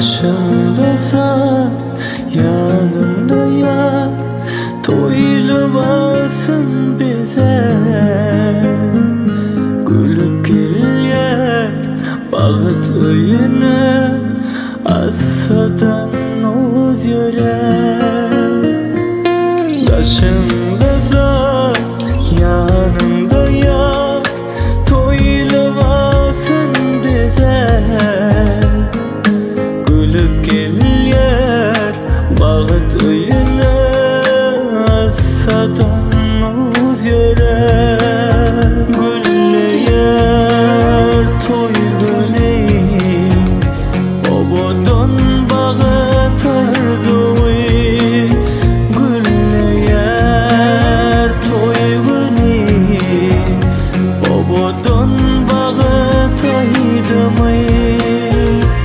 Daşında saz, yanında yar, toy libasın bize. Gülüp gelyer baxt uyini, asadan oz yurar. Daşında saz, yanında yar, toy libasın bize. Gülüp gelyer baxt uyini, asadan oz yurar. Gülleyer toy guni, obodon baxt arzui. Gülleyer toy guni, obodon baxt aydimi.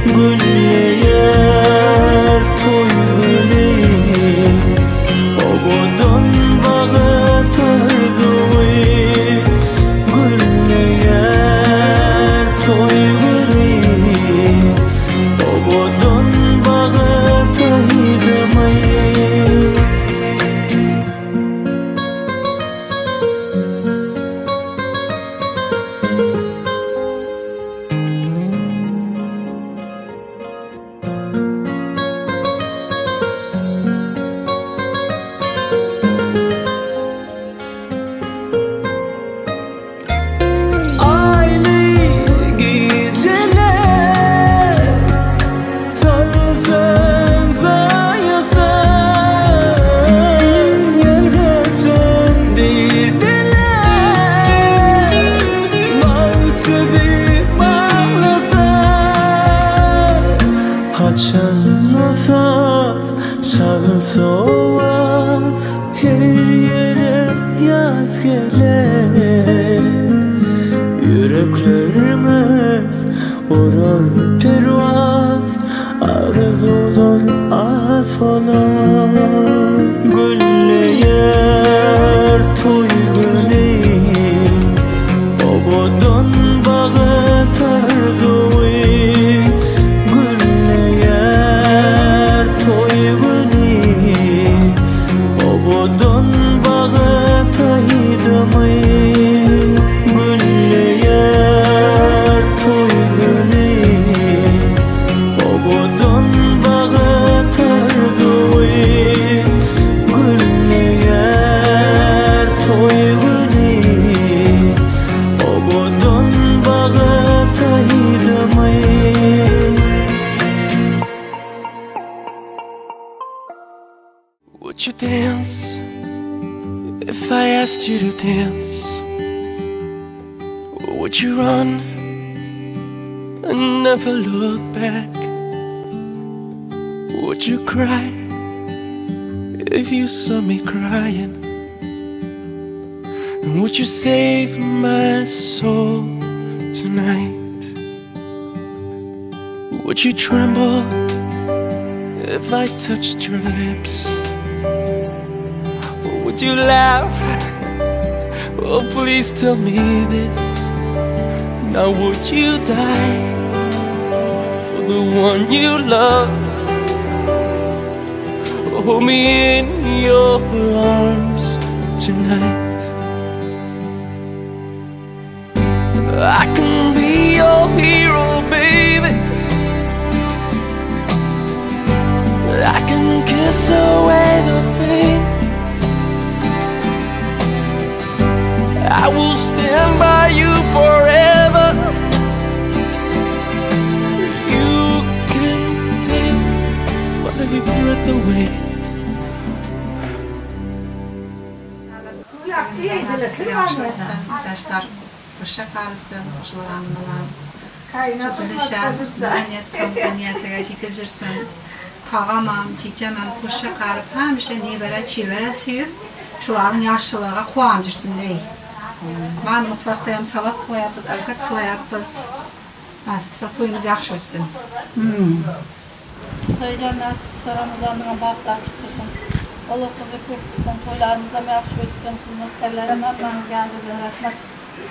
Gülleyer toy guni, obodon baxt arzui. Gülleyer toy guni, obodon baxt aydimi. Aylı geceler, salsın zayıfın, yelgazın dediler. Bağsızı bağlasın, haçan saz çalsa ovaz, her yere yaz gelir. Yüreklerimiz urar pervaz, arzular az falan. Gülleyer toy guni, obodon baxt arzui. Gülleyer toy guni, obodon baxt aydimi. Gülleyer toy guni, obodon baxt arzui. Gülleyer toy guni, obodon baxt aydimi. Would you dance if I asked you to dance? Or would you run and never look back? Would you cry if you saw me crying? And would you save my soul tonight? Would you tremble if I touched your lips? Or would you laugh? Oh, please tell me this. Now would you die for the one you love? Hold me in your arms tonight. I can be your hero, baby. I can kiss away the pain. I will stand by you forever. You can take my breath away. Taşlar qo'sha qarisin, qo'shilganlar. Niyatiga yetib yursin. Tog'amam, chechamam qo'sha qarib, hamisha nevara, chevara suyib, shularning yaxshiligiga quvonib yursin dey. Man mutfaqda ham salat qilyapmiz, ovqat qilyapmiz. Nasib qilsa to'yimiz yaxshi o'tsin. To'ylar nasib qilsa, Ramazonning baxti ochiq tursin. Alloh qizi ko'p qilsin, to'ylarimiz ham yaxshi o'tsin, xizmatkorlar ham hammamizga rahmat.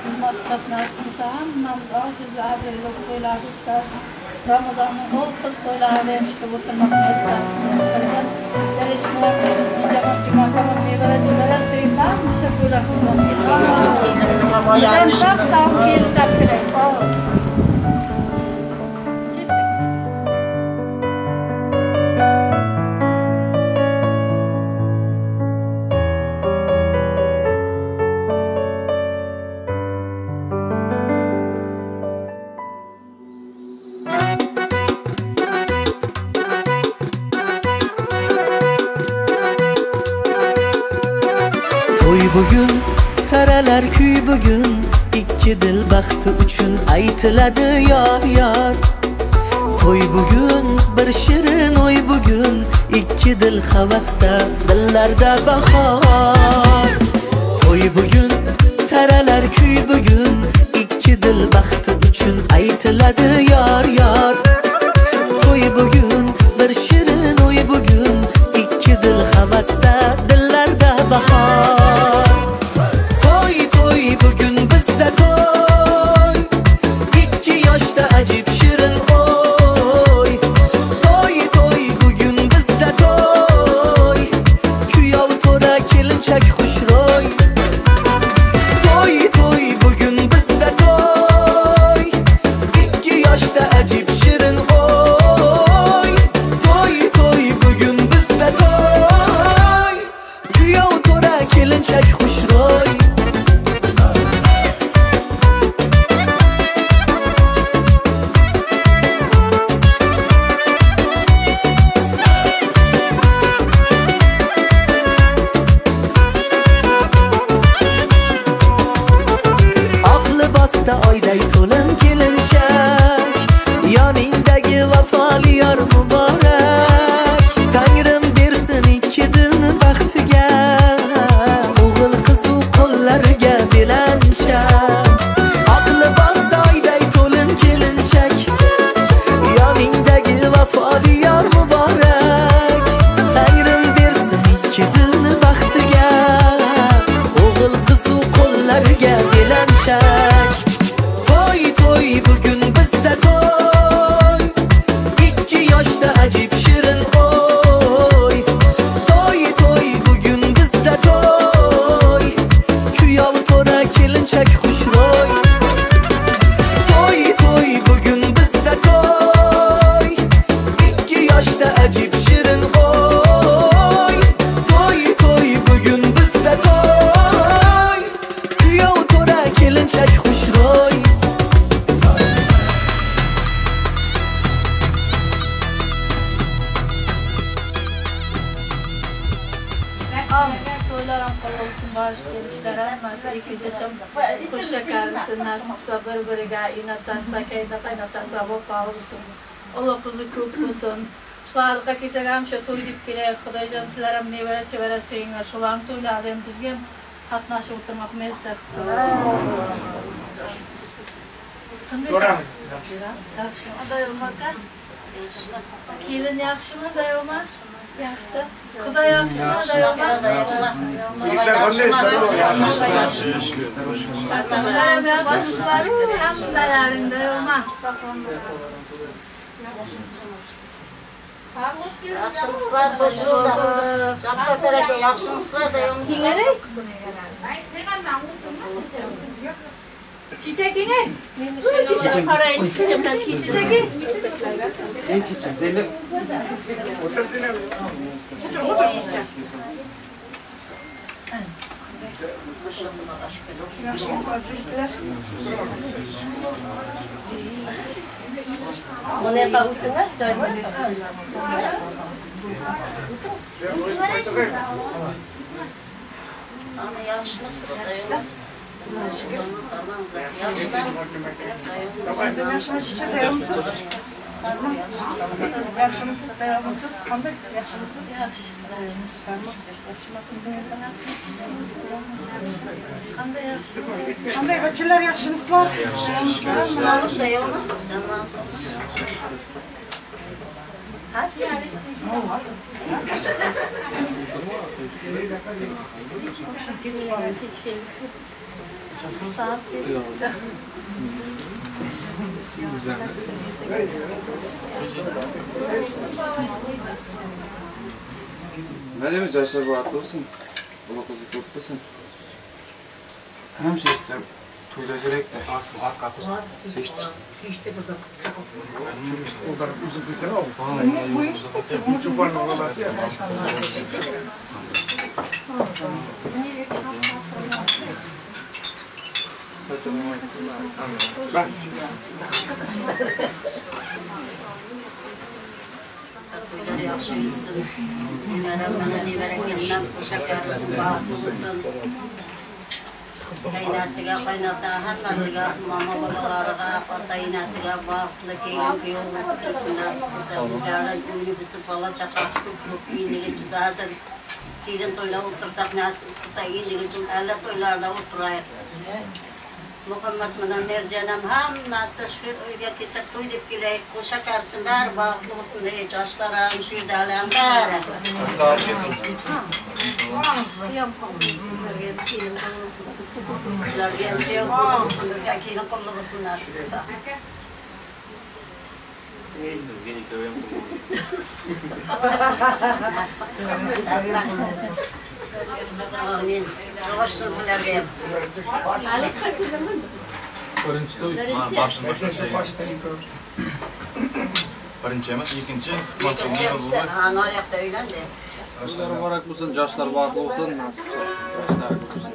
Hizmat nasip qilsa hammamiz oq yuzli obro'li to'ylarni o'tkazib, Ramazonning ul qiz to'ylarini ham ishlab o'tirmoq muyassar qilsin. Nevara chevara suyib hamisha to'ylar qilsin. Biz ham sog' kelinlar kelaylik. Bugun taralar kuy bugun, ikki dil baxti uchun aytiladi yor yor. To'y bugun bir shirin o'y bugun, ikki dil havasda dillarda bahor. To'y bugun taralar kuy bugun, ikki dil baxti uchun aytiladi yor yor. To'y bugun bir shirin o'y bugun, ikki dil havasda dillarda bahor. To'y to'y bugun bizda to'y, ikki yoshda ajib shirin o'y. To'y to'y bugun bizda to'y, kuyov to'ra kelinchak xushro'y. To'y to'y bugun bizda to'y, ikki yoshda ajib shirin o'y. To'y to'y bugun bizda to'y, kuyov to'ra kelinchak xushro'y. Oq libosda oyday to'lin kelinchak, yoningdagi vafoli yor muborak. Tangrim bersin ikki dilni baxtiga, o'g'il qiz u qo'llariga belanchak. Oq libosda oyday to'lin kelinchak, yoningdagi vafoli yor muborak. Tangrim bersin ikki dilni baxtiga, o'g'il qiz u qo'llariga belanchak. To'y to'y bugun bizda to'y, ikki yoshda ajib shirin o'y. To'y to'y bugun bizda to'y, kuyov to'ra kelinchak xushro'y. To'y to'y bugun bizda to'y, ikki yoshda ajib shirin o'y. To'y to'y bugun bizda to'y, kuyov to'ra kelinchak xushro'y. To'ylar ham olsun, borish kelishlar hammasi ikki xush shakarsin, nasib qilsa bir-biriga inatasi va qaynotasi vafo bo'lsin. Alloh qizi ko'p bo'lsin. Shularga kelsak hamisha to'y deb kelaylik. Xudojon sizlar ham nevara chevara suyinglar. Shularning to'ylari ham bizga ham qatnashib o'tirmoq muyassar qilsin. So'ramiz. Yaxshimi dayom aka? Kelin yaxshimi dayom? Yaxshi. Xudo yaxshimi dayom? Yigitlar qanday? Sizlar ham yaxshimisizlar? Hammalaring dayom. Yaxshimisizlar, xush bo'ldik. Jabbar aka, yaxshimisizlar, dayomsizlar. Chichakingay. Chichakingay. Ana yaxshimisiz, dayomsiz? Yaxshimisiz, dayomsiz? Qanday yaxshimisiz? Yaxshi. Qanday yaxshi? Qanday bachalar yaxshimisizlar? Kech keldik. Ne demek yaşlar bahtlı olsun, ulu kızı ko'p bo'lsin. Hamisha eshitib to'ylar kerakda. To'ylar yaxshi yursin. Nevaram bilan nevara kelinam qo'sha qarisin, baxtli bo'lsin. Qaynasiga, qaynota, hammasiga, mama bolalariga, ota enasiga baxtli kelin kuyov bo'lib tursin, nasib qilsa. Bizlardan uyni buzib, bola chaqasi ko'p bo'lib, endigi juda hazil kelin to'ylab o'tirsak, nasib qilsa, endigi jil alla to'ylarda o'tiraylik. Muhammad bilan Merjan ham hammasi shu uyga kelsak to'y deb kelaylik, qo'sha qarisin, bari baxtli bo'lsin, ey yoshlar ham, shu ham bari. Sizlarga ham kuyov bo'lsin, bizga kelin qulli bo'lsin nasib qilsa. Bizga ikkovi ham qulli bo'lsin. Nasib qilsa. Amin. Javoshsin sizlarga ham. Birinchi to'y. Birinchi emas, ikkinchi. Ha, noyoqda uylandi. Yoshlar muborak bo'lsin, yoshlar baxtli bo'lsin, nasib qilsin. Yoshlar ko'p bo'lsin.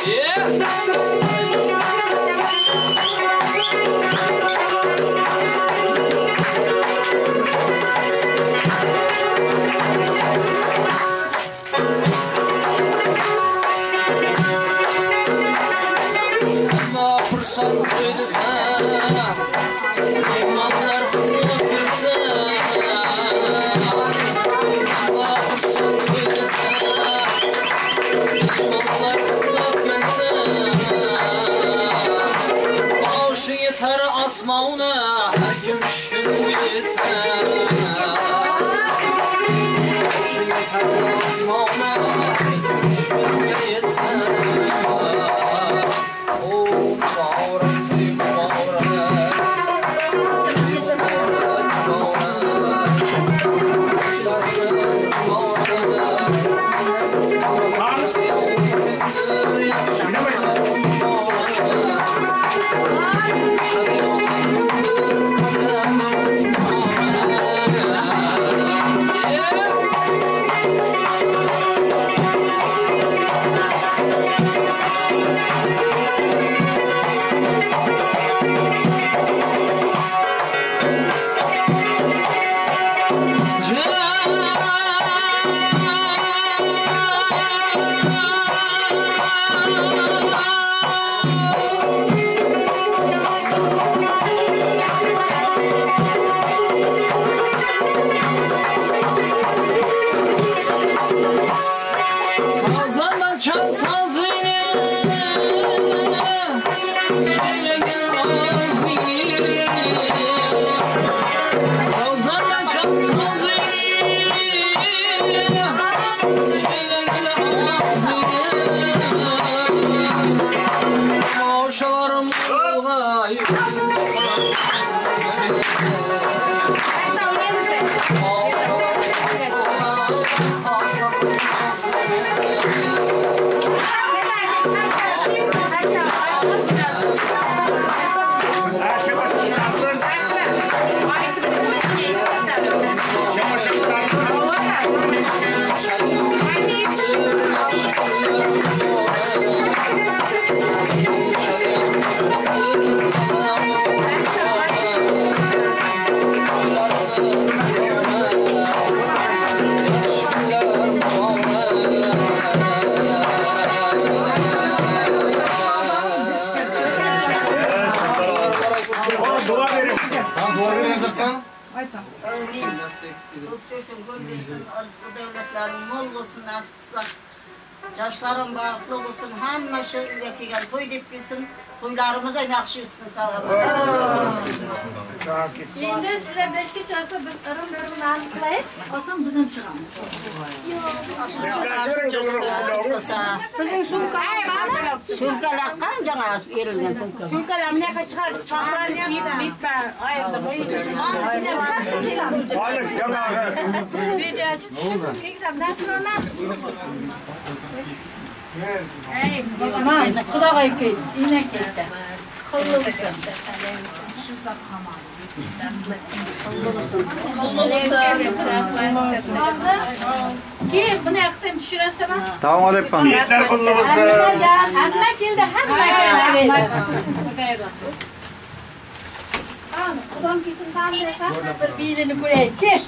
Yeah. Ko'p bersin, ko'p bersin, rizqi davlatlaring mo'l bo'lsin, nasib qilsa. Yoshlarim baxtli bo'lsin, hamma shu uyga kelgan to'y deb kelsin. To'ylarimiz ham yaxshi o'tsin, salomat. Endi sizlar 5 gacha biz irim-irimlarni qilaylik, olsam biz ham chiqamiz. Bizning sumkalar sumkalar qancha berilgan sumka. Sumkalar bunaqa chiqardik, choplarni yeb bitma, ayirdi qo'ydik. Video tushib, kiysam nasib. Xudoga ketdi, inak ketdi. Qulluq bo'lsin. Keyin buni yoqdan tushirasan. Tamam olyapman. Yigitlar qulluq bo'lsin. Hamma keldi, hamma keldi. Xudom kelsin, hamma bir belini ko'raylik. Kel.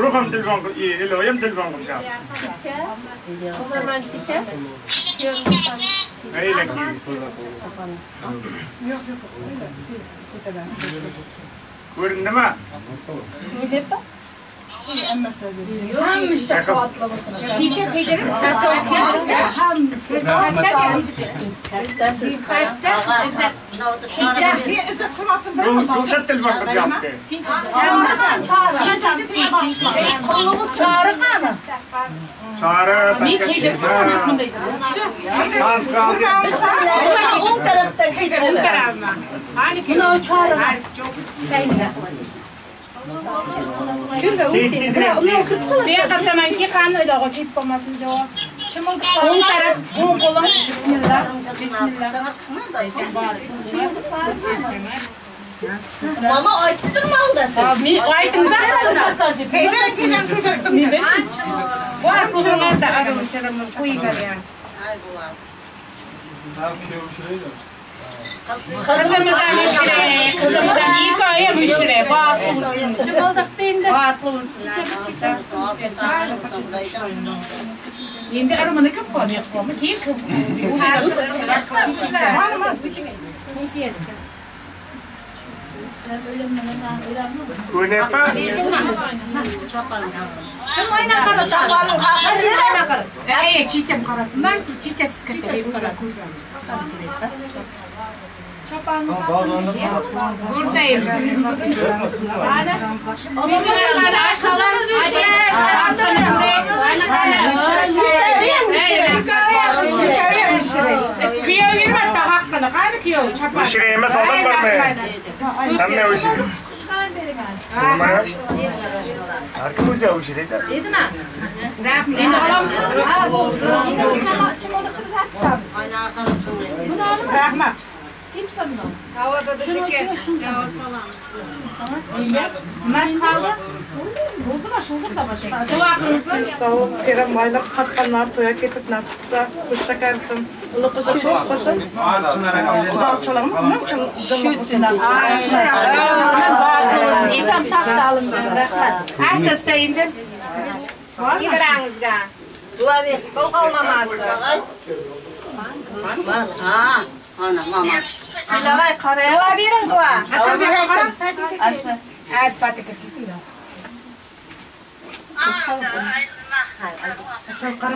Ruhum telefon, iloyim telefon qilishadi. Ko'rindimi? Hamma quvvatli bo'lsin. Kecha tegirib, Gulshat telefon qilyapti. Chori qani? Chori pastga tushdi. Past qoldi. O'ng tarafdan haydab. O'ng tarafdan. Buni chori. Shunga Bu yoqqa tomonga qani iloji ketib qolmasin javob. O'ng taraf, o'ng qo'lim. Bismillah. Bismillah. Mama aytib turmoqda siz. Men aytingizda. Keydir. Bor qo'lingizda arumchirimni qo'yinglar. Ay buva. Qizimizdan ishray, qizimizdan hikoya ishray, baxtli bo'lsin. Chimildiqda endi. Baxtli bo'lsin. Endi armani kim qo'ymoqmi? Keyin kim? Ko'ryapman. Kim o'ynab qara, chaqalning haqqi o'ynab qara. Ey, chicham qarasin. Men chichasiz kirib. Buradayım. Ana. Kuyov bermabdi haqqini. Qani kuyov? Chapar. O'shira emas, odam bormi? Hamma o'shira. Har kim o'zi o'shiraydi. Dedimi? Rahmat. Endi olamiz. Ha, bo'ldi. Endi chimoldiqni biz olib ketamiz. Rahmat. Nima qoldi? Bo'ldimi? Shuldirda boshqa. Duo qilingizlar. Sovuq terim maylab qatqanlar to'ya ketib nasib qilsa, xush shakarsin. Uli qizi ko'p bo'lsin. Xudochiligimiz muncha uzun bo'lsin. Esam sog' sog'lim. Rahmat. Asta-asta endi. Ibrangizga. Duo ber. Qo'l mamasi. Ha. Ana mama. Ilag'ay qarang. Duo bering, duo. Asal qarang. Asal. Az patika kelsin.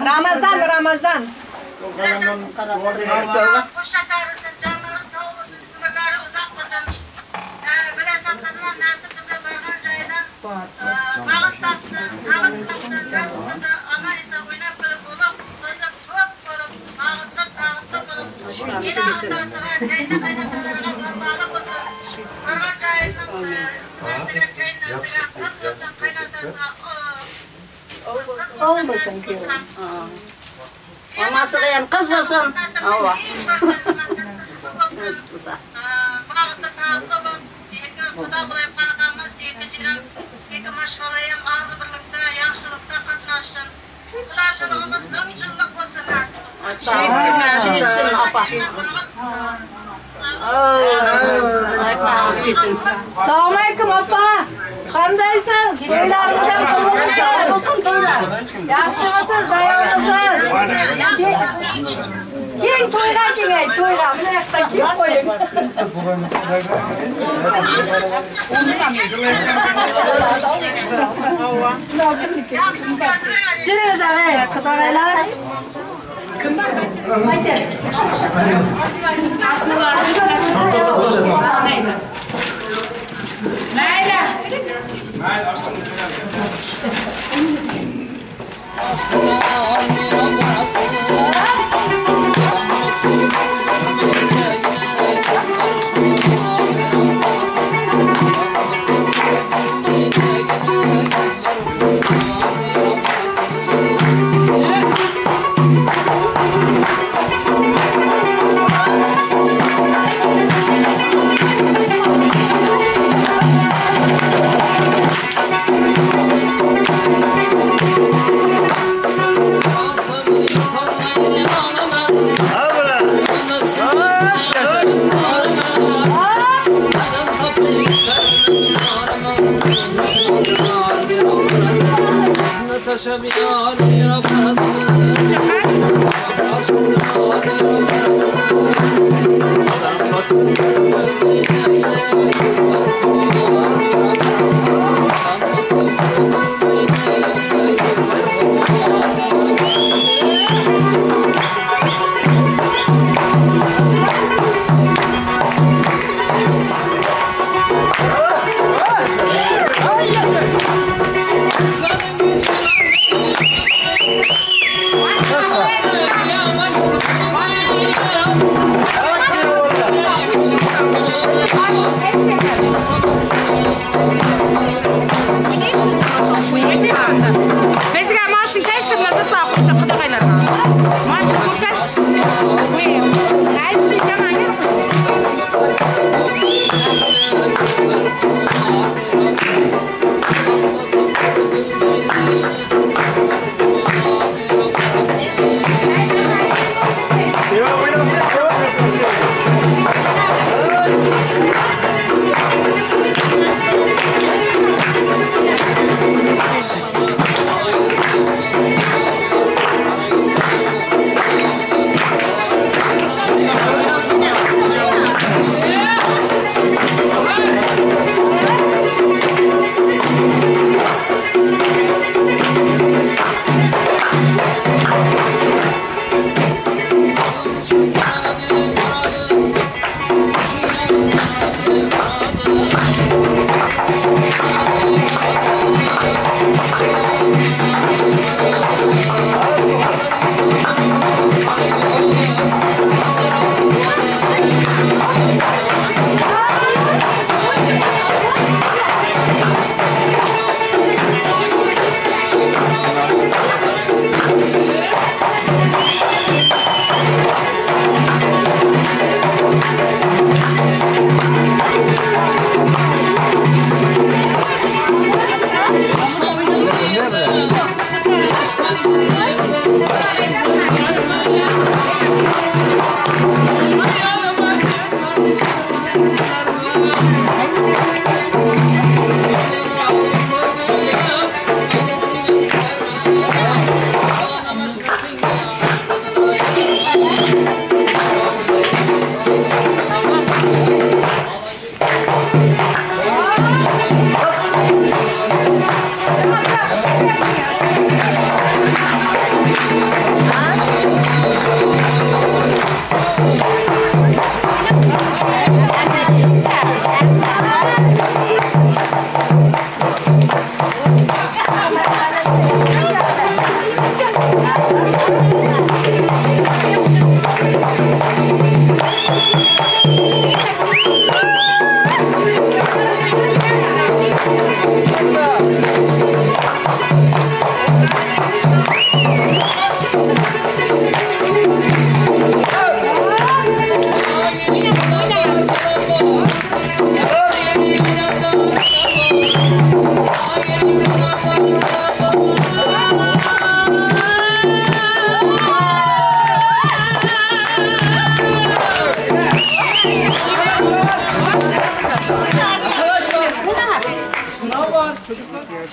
Ramazon, Ramazon. Olmasın ki. Mamasiga ham qiz bo'lsin. Ava. Nasib qilsa. Tushsin opa. Assalomu alaykum opa. Qandaysiz? To'ylaringiz ham qilib bo'lsin to'ylar. Yaxshimisiz, dayonimsiz? Keling to'yga keling, to'yga. Buni yoqdan kiyib qo'ying. Жүріңіз ағай, құдағайлар. Кім бар? Mayli.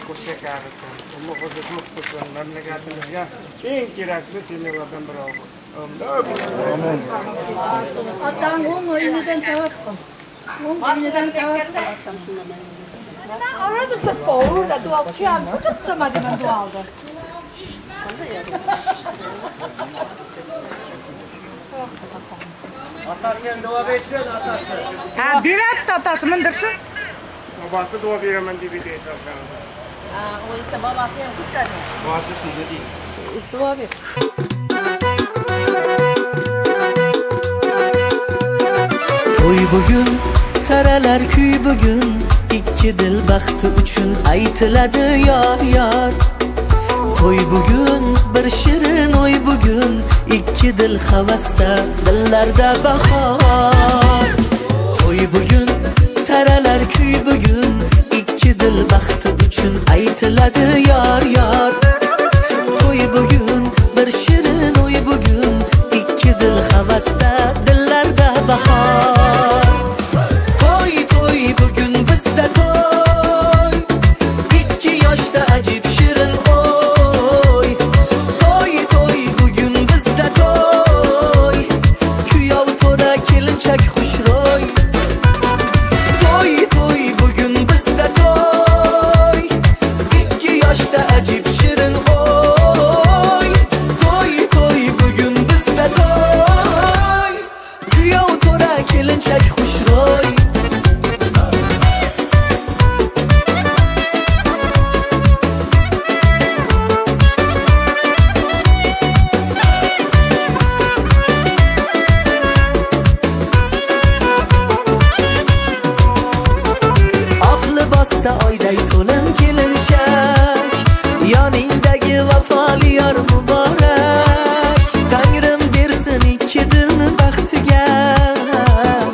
Qo'sha karisi, Alloh o'zi ko'p qilsin, mamlakatimizga eng kerakli semyalardan biri bo'lsin. Otang o'ng o'yinidan javob qil. O'ng o'yinidan javob qil. Orada bir boğurda dual çıyan tutamadım ben dualda. Atası hem dua versin atası. Ha bir at atası mındırsın. Babası dua veremem diye bir de. Ha o ise babası hem kutladı. Babası dedi. Dua ver. To'y bugun, taralar kuy bugun, ikki dil baxti uchun aytiladi yor yor. To'y bugun, bir shirin o'y bugun, ikki dil havasda, dillarda bahor. To'y bugun, taralar kuy bugun, ikki dil baxti uchun aytiladi yor yor. To'y bugun, bir shirin o'y bugun, ikki dil havasda, dillarda bahor. To'y to'y bugun bizda to'y, ikki yoshda ajib shirin o'y. To'y to'y bugun bizda to'y, kuyov to'ra kelinchak xushro'y. To'y to'y bugun bizda to'y, ikki yoshda ajib shirin o'y. To'y to'y bugun bizda to'y, kuyov to'ra kelinchak xushro'y. Oyday to'lin kelinchak, yoningdagi vafoli yor muborak. Tangrim bersin ikki dilni baxtiga,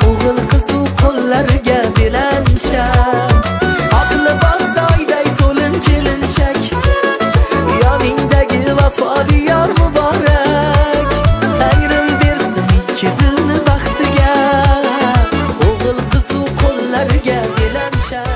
o'g'il qiz u qo'llariga belanchak. Oq libosda oyday to'lin kelinchak, yoningdagi vafoli yor muborak. Tangrim bersin ikki dilni baxtiga, o'g'il qiz u qo'llariga belanchak.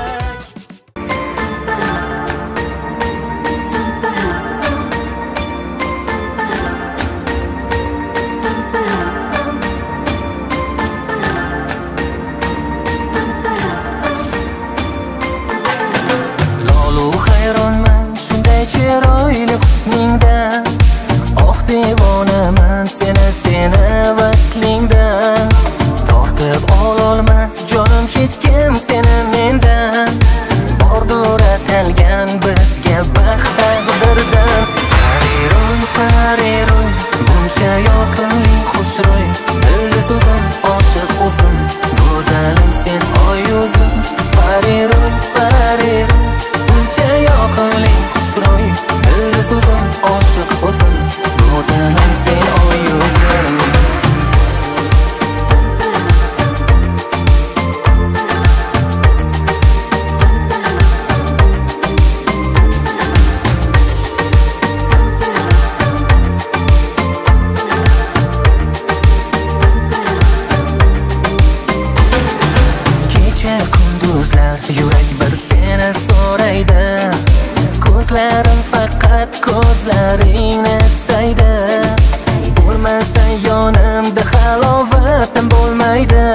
Chiroyli husningdan, oh devonaman seni seni vaslingdan. Tortib ololmas jonim hech kim seni mendan. Bordur atalgan bizga baxt taqdirdan. Pariroy pariroy buncha yoqimli xushro'y, dilda so'zim oshiq o'zim, go'zalim sen oy yuzim. Pariroy pariroy buncha yoqimli xushro'y, dilda so'zim oshiq o'zim, go'zalim sen oy yuzim. Kecha kunduzlar yurak bir seni so'raydi, ko'zlarim faqat ko'zlaringni istaydi. Bo'lmasa yonimda halovatim bo'lmaydi,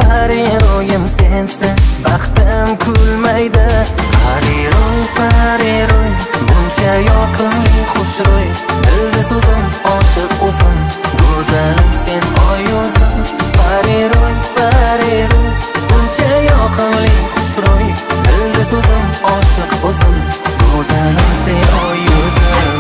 pariro'yim sensiz baxtim kulmaydi. Pariro'y pariro'y buncha yoqimli xushro'y, dilda so'zim oshiq o'zim, go'zalim sen oy yuzim. Pariro'y pariro'y buncha yoqimli xushro'y, dilda so'zim oshiq o'zim, go'zalim sen oy yuzim.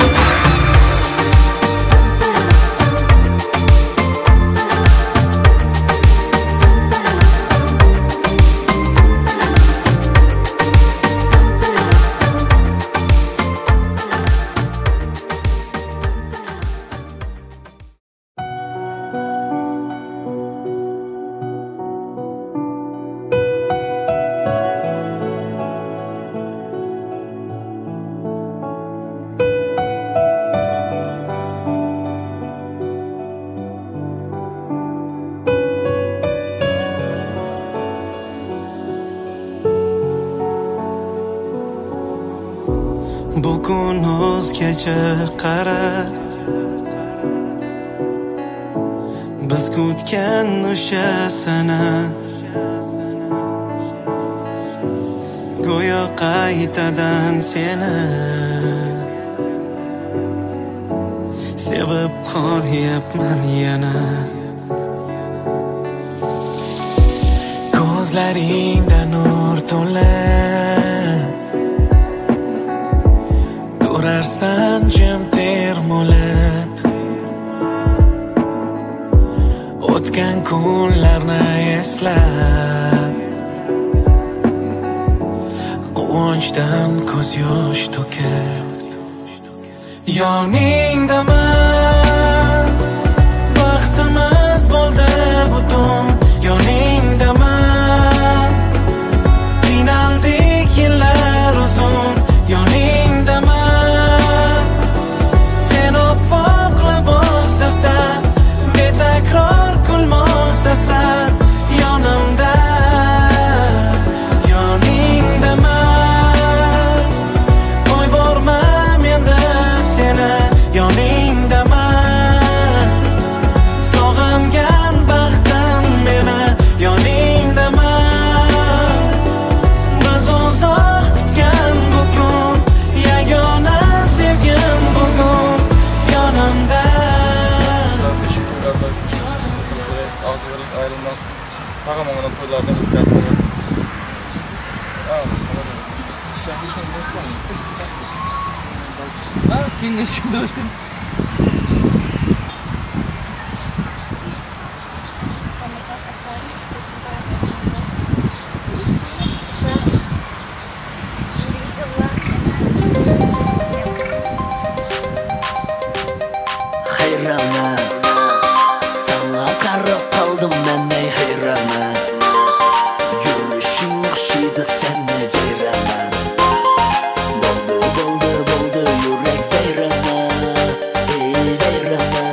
Bugun o'zgacha qara, Biz kutgan o'sha sana go'yo qaytadan seni sevib qolyapman yana. Ko'zlaringda nur to'la, turarsan jim termulib, o'tgan kunlarni eslab, quvonchdan ko'z yosh to'kib. Yoningdaman, baxtimiz bo'ldi butun. Yoningdaman, qiynaldik yillar uzun. Yoningdaman, sen oppoq libosdasan, betakror kulmoqdasan. Yonimda, yoningdaman, qo'yvorma menda seni. Yoningdaman, sog'ingan baxtim meni. Yoningdaman, biz uzoq kutgan bu kun, yagona sevgim bugun yonimda. Ağzı ayrılmaz. Sağ aman toylardan ötkazib. Kengashga do'stim. Hayrana, sana qarab qoldim men ey hayrana. Yurishing o'xshaydi seni jayrana. Bo'ldi, bo'ldi, bo'ldi yurak vayrana, ey vayrana.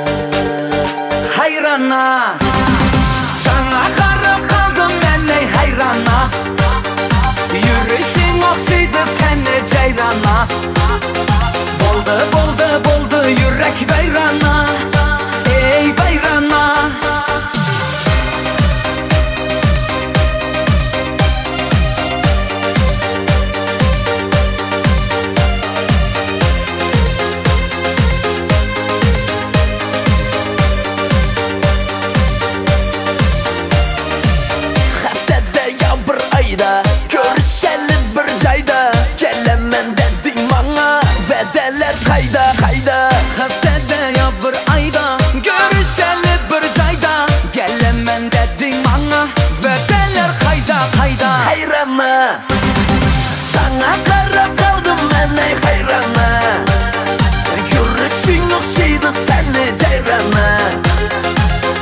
Hayrana, sana qarab qoldim men ey hayrana. Yurishing o'xshaydi seni jayrana. Bo'ldi, bo'ldi, bo'ldi yurak vayrana, ey vayrana. Haftada yo bir oyda ko'rishaylik bir joyda. Kelaman deding manga, va'dalar qayda qayda. Haftada yo bir oyda ko'rishaylik bir joyda. Kelaman deding manga, va'dalar qayda qayda. Hayrana, sana qarab qoldim men ey hayrana. Yurishing o'xshaydi seni jayrana.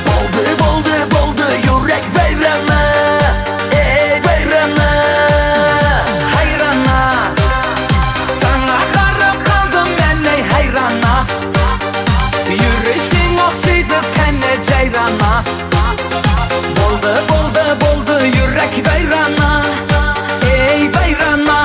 Bo'ldi, bo'ldi, bo'ldi yurak vayrana, ey vayrana. Hayrana, sana qarab qoldim men ey hayrana. Yurishing o'xshaydi seni jayrana. Bo'ldi, bo'ldi, bo'ldi yurak vayrana, ey vayrana.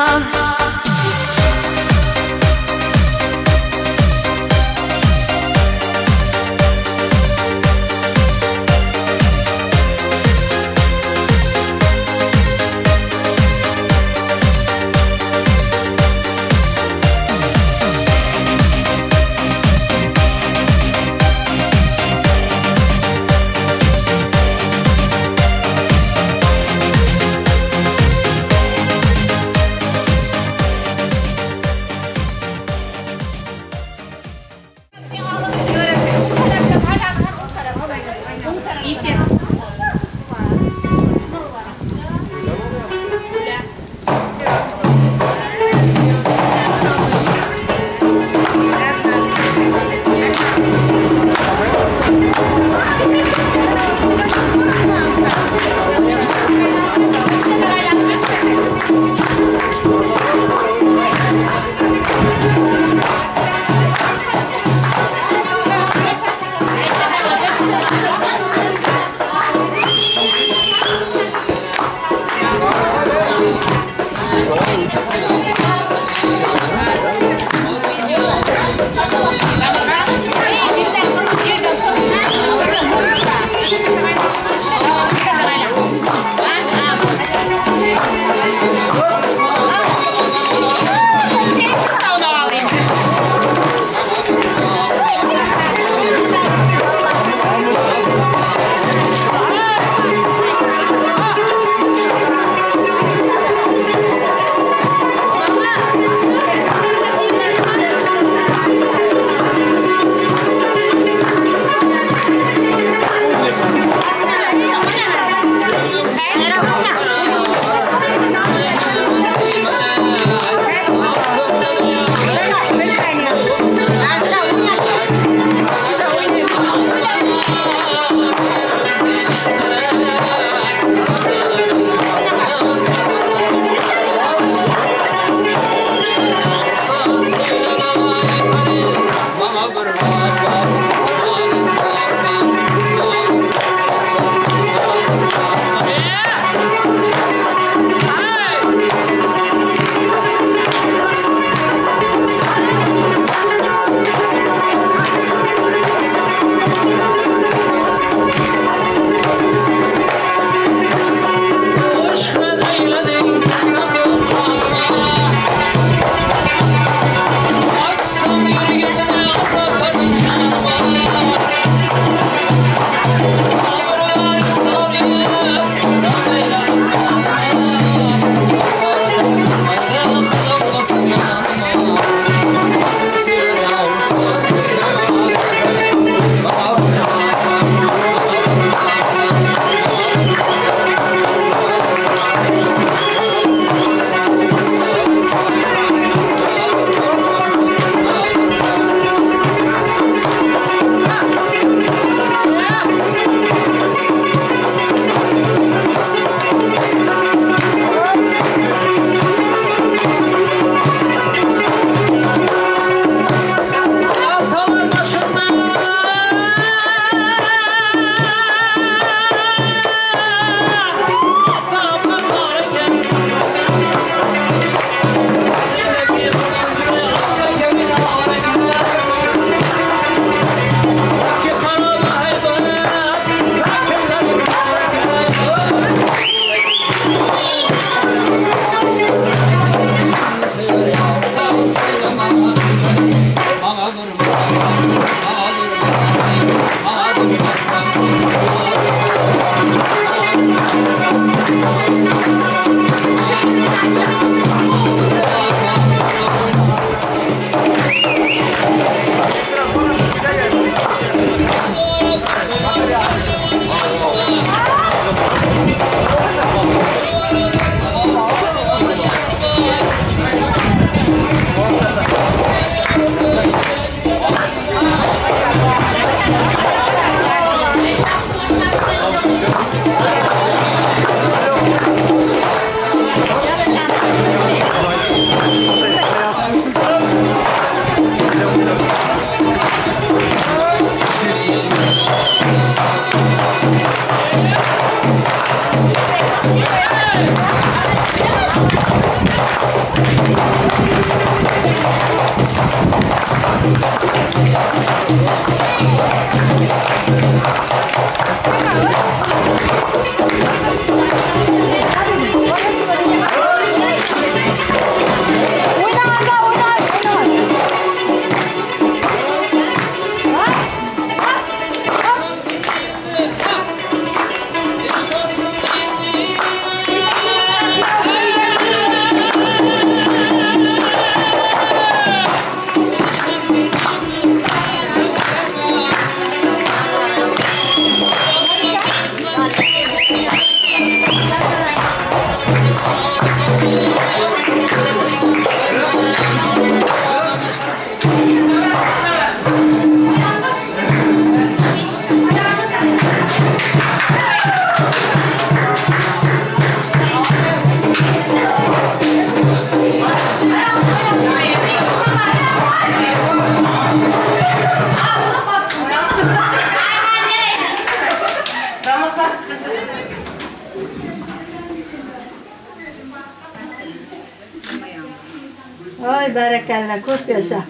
Oy barakalla, ko'p yasha.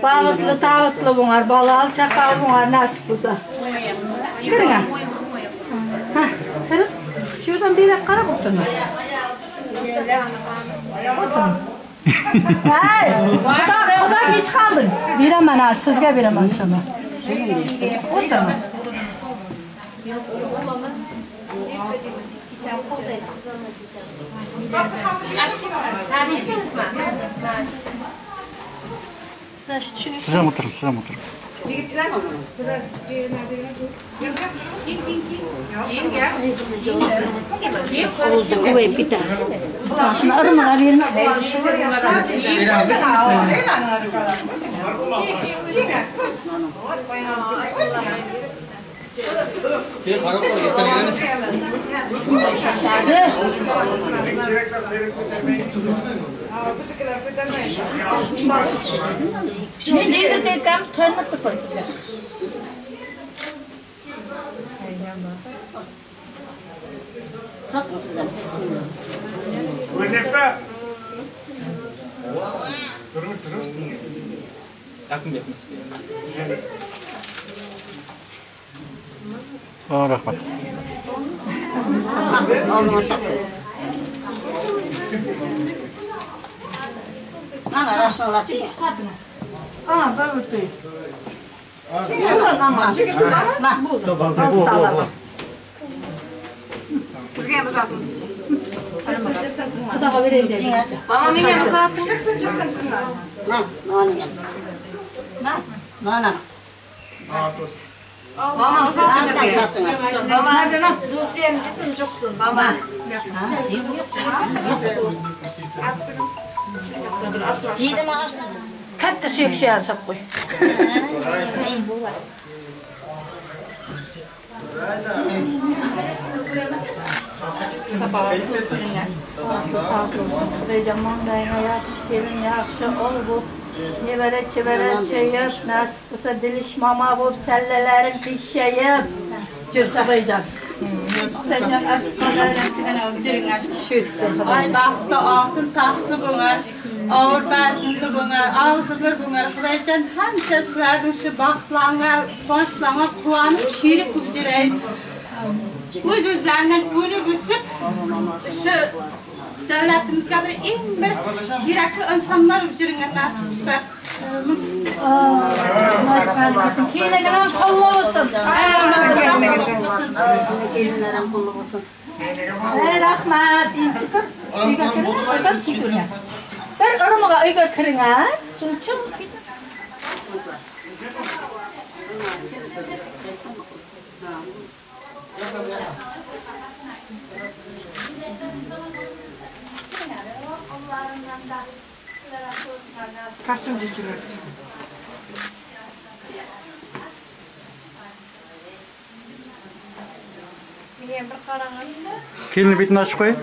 Baxtli, tavutli bo'lar, bolali chaqali bo'lar nasib bo'lsa. Kiring. Ha, kiring. Shu yerdan beri qarab o'tiring. O'tiring. Hey, xudo kech qoldim. Beraman, sizga beraman shuni. O'tiring. Siz ham o'tiring, siz ham o'tiring. Shuni irmig'a berma. Men yedirtayotganimiz to'ymasdi qo'y sizga. Rahmat. Ana bir o'tay. Bizga ham uzating. Xudoga bering deydi. Mama menga ham uzating. Na, na. Mama uzating bizga. Mama, do'stiyam jisim jo'qsin, mama. Katta suyak suyagini solib qo'y. Xudojon manglayga yaxshi kelin, yaxshi ol bo'lib, nevara chevara suyib, nasib bo'lsa dilish mama bo'lib, sallalaring qiyshayib yursa Xudojon. Xudojon Ay baxtli, oltin taxtli bo'lar, og'ir bazmli bo'lar, og'zig'ir bo'lar. Xudojon hamisha sizlarning shu baxtlarga, quvonchlarga quvonib, sherik bo'lib yuraylik. O'z-o'zlaridan o'nib o'sib, shu davlatimizga bir eng bir kerakli insonlar bo'lib yuringlar nasib bo'lsa. Kelinin ham qo'llab bo'lsin. Kelinlar ham qo'llab bo'lsin. Ey rahmat. Endi tur. Uyga kiring, qo'ysam ketavergan. Bir irmig'a uyga kiring, a? So'ng chiqib keting. Kostyum geçiriyor. Kelini betini ochib qo'y.